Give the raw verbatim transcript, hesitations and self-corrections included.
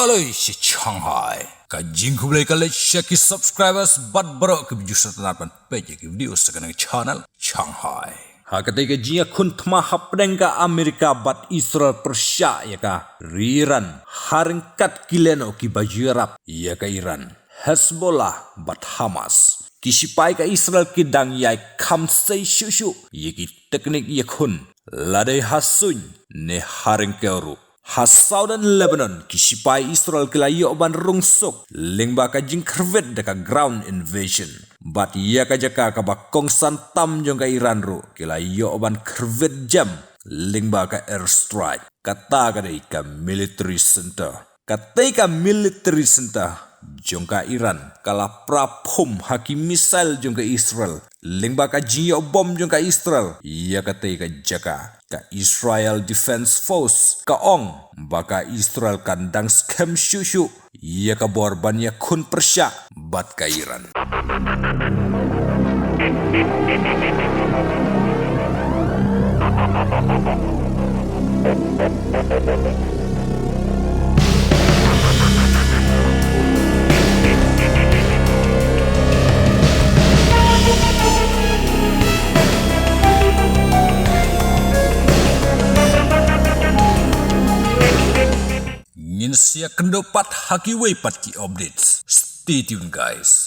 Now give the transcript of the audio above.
Khublei shi Shanghai. Ka jingkhublei ka leit sha ki subscribers bad baroh ki ba ju sngewtynnat ban peit ïa ki video sha kane ka channel Shanghai. Ha katei ka jingïakhun thma hapdeng ka Amerika bad Israel pyrshah ïa ka ri Iran, ha ryngkat ki lehnoh ki ba ju ïarap ïa ka Iran, Hezbollah bad Hamas. Ki shipai ka Israel ki dang ïai kham sei shuh shuh ïa ki teknik ïakhun, la dei ha suiñ ne ha ryngkew ruh. Ha Southern Lebanon, ki shipai Israel ki la ïoh ban rung suk lyngba ka jingkhyrwit da ka ground invasion. Bad ïa ka jaka kaba kongsan tam jong ka Iran ruh ki la ïoh ban khyrwit jem lyngba ka airstrike. Kata ka dei ka military center. Katei ka military center jong ka Iran ka la pra phum ha ki missile jong ka Israel. Lyngba ka jingïoh bom jong ka Israel ïa katei ka jaka, ka Israel Defense Force ka ong ba ka Israel kan dang skhem shuh shuh ïa ka bor ban ïakhun pyrshah bad ka Iran. Ngin sa ïakynduh pat ha kiwei pat ki updates. Stay tuned, guys.